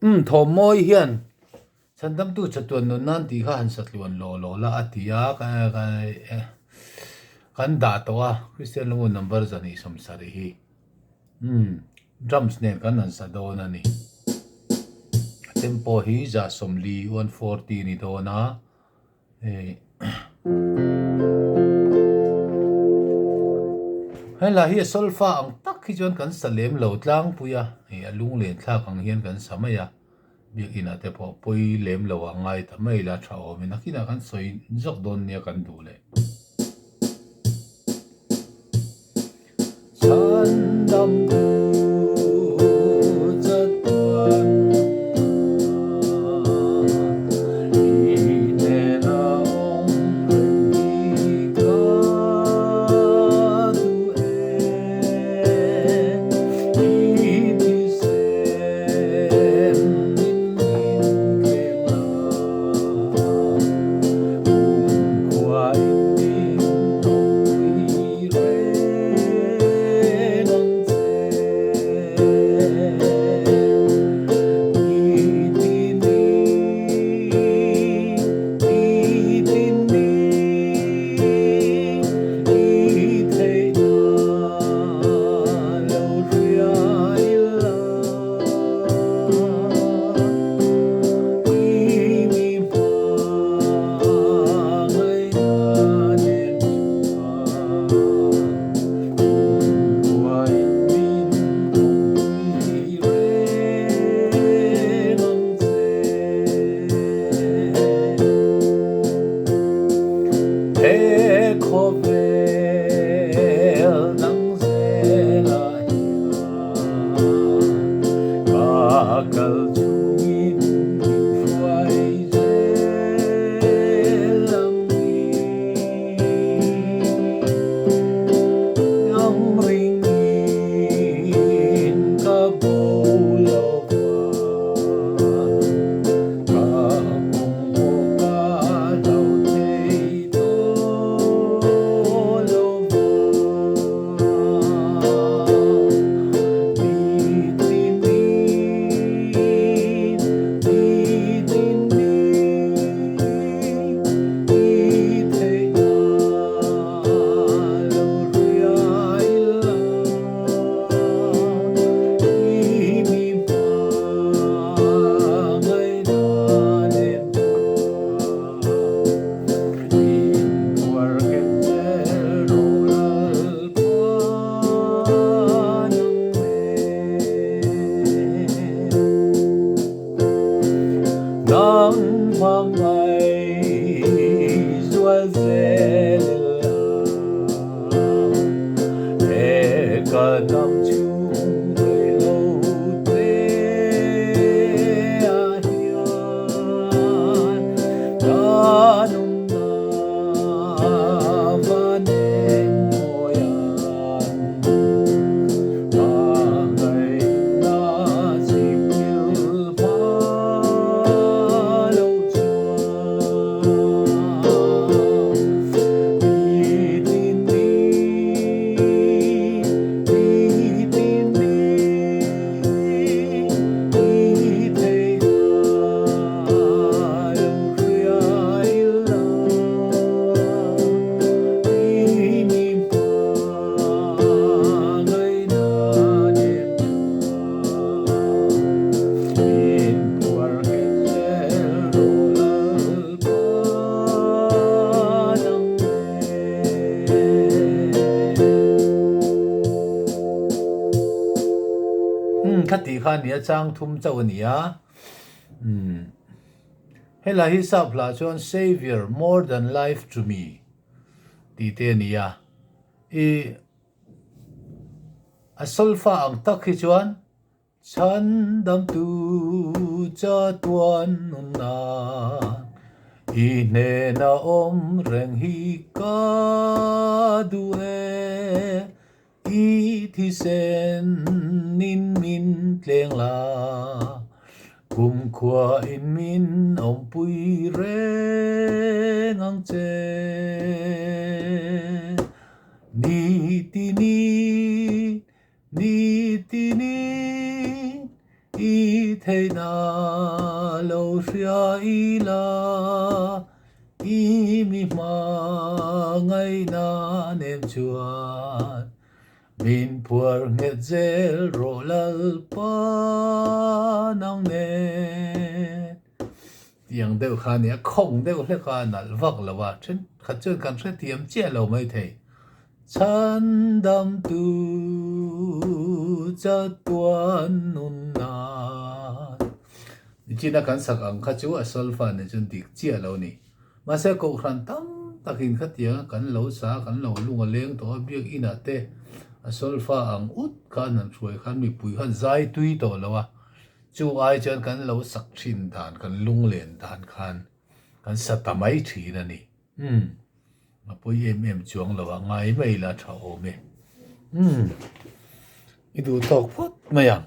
Umm thawmmawi hian Chhandamtu chatuan nun nan tih kha han satluan law law la a ti a, kan dah tawh a, Kristian Lungun number 270 hi. Umm drums nen kan han sa dawn a ni. A tempo hi 140, 140 a ni dawn a. Helai hi a solfa ang tak hi chuan kan sa lem lo tlangpui a, hei a lunglen thlak ang hian kan sa mai a, biakin ah te pawh pawi lem lo ah ngai ta mai ila tha awm in a kinah kan sawi zawk dawn nia kan duh leh. Khati kha nia chang thum chauh a ni a. Helai hi sap hlah chuan Saviour more than life to me tih te a ni a. I a solfa ang tak hi chuan Chhandamtu chatuan nunna i hnena awm reng hi ka duh e. I thisen in min tleng la, kumkhua in min awmpui reng ang che. Ni ti ni, ni ti ni, i. theihna lo hria ila, i mi hmangaihna nem chuan min phuar nghet zel rawh Lalpa nang nen. Tiang deuh kha a nia, khawng deuh hlek a nalh vak lo a, thenkhat chuan kan hrethiam chiah lo maithei. Chhandamtu chatuan nun nan. Nichina kan sak ang kha chu a solfa nen chuan dik chiah lo ni. Mahse kohhran tam takin khatianga kan lo sa, kan lo lung a leng tawh a, biakinah te a solfa ang ut khan han hruai khan mipui khan zai tui tawh lo a, chu ai chuan kan lo sak thin dan, kan lunglen dan khan kan sa ta mai thin a ni. Umm. A pawi em em chuang lo a, ngai mai la tha awm e. Umm. I duh tawk phawt mai ang.